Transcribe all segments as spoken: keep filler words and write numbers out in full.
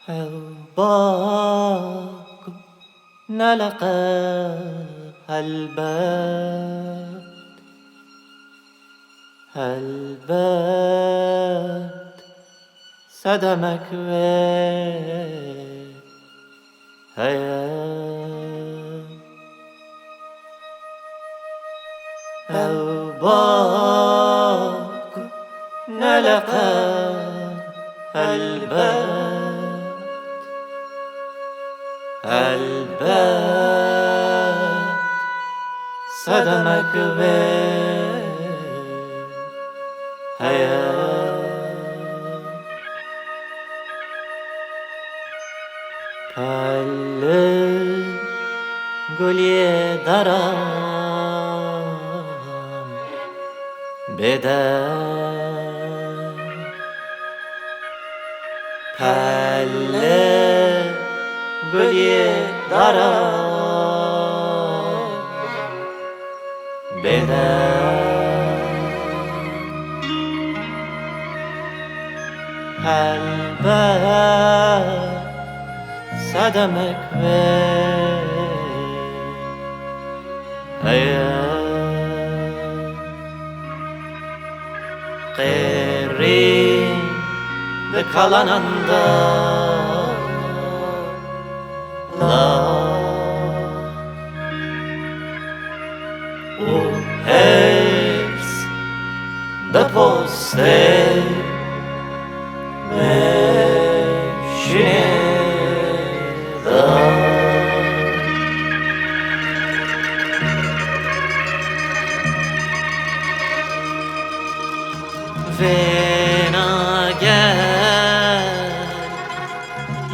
Ew bak ne leqeb helbet, helbet sedemek wê heye. Ew bak ne leqeb helbet, helbet sedemek wê heye. Pelê guliyê daran bêdeng. Pelê guliyê daran bêdeng. Helbet sedemek wê heye. Qêrî di kalanan de la û hêrs bi postê mêşinê de. Vêna gel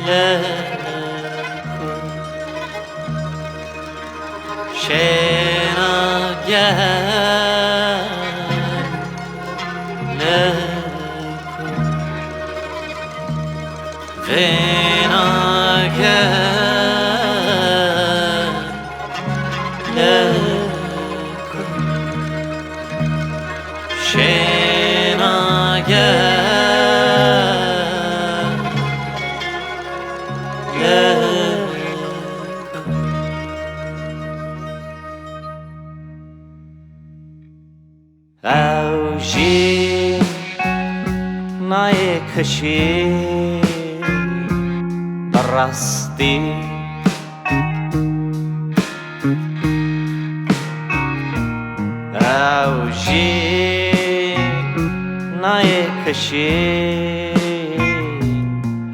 lê ku şêna gel lê ku vêna gel lê ku şêna gel lê ku. Ew jî nayê kişî bi rastî. Ew jî nayê kişî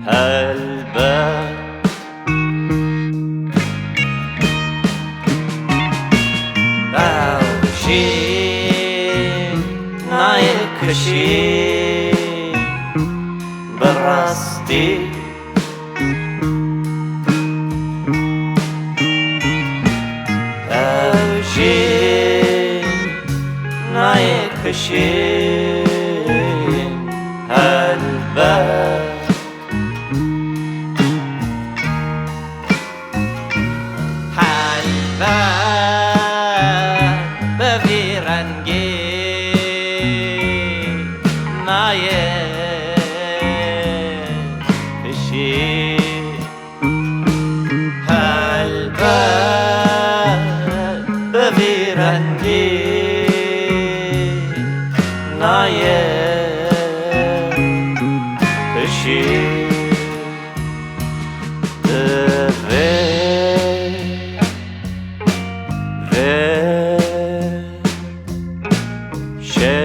helbet. Ew jî nayê kişî bi rastî. Ew jî nayê kişî helbet. Helbet bi vî rengî nayê kişî. Helbet bi vî rengî nayê kişî. Divê vê şê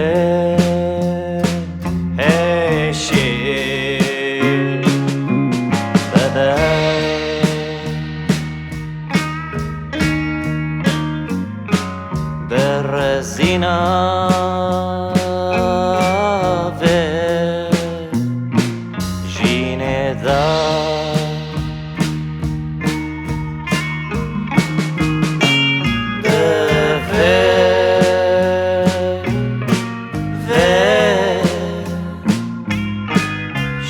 hêşî bebe. Bi rezîna vê jînê de divê vê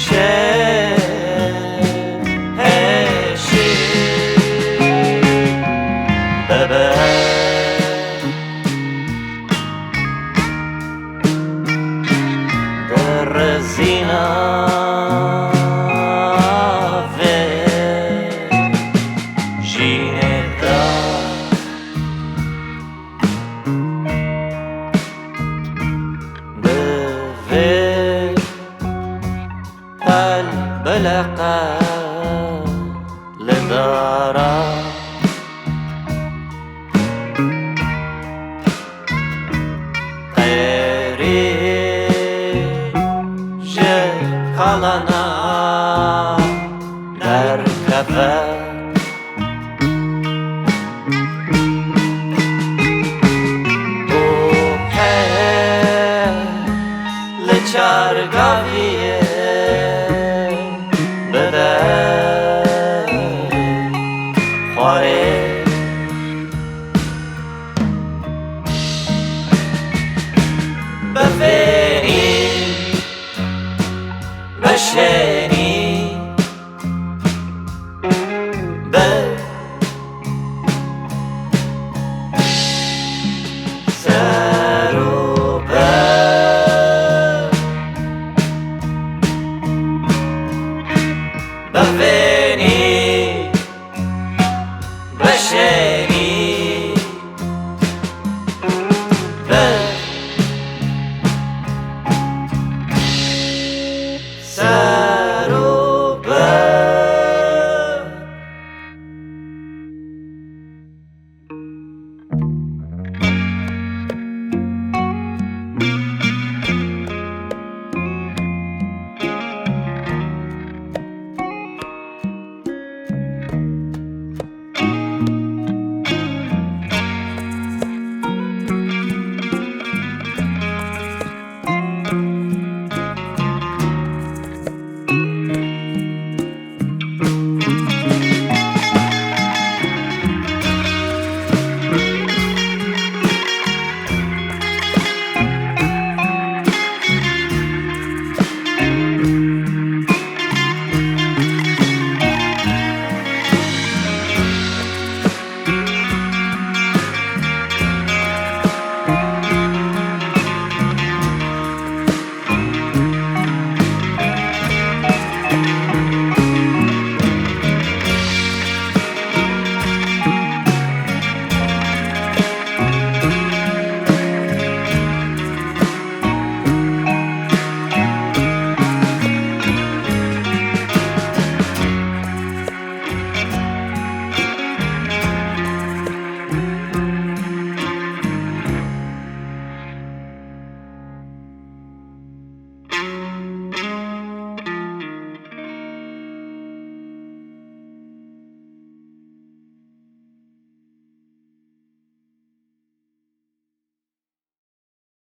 şê hêşî bebe. Di rezîna Deqe li dara qêrî ji kalana derkeve. Û qe li çargaviyê bide xwarê. Bevê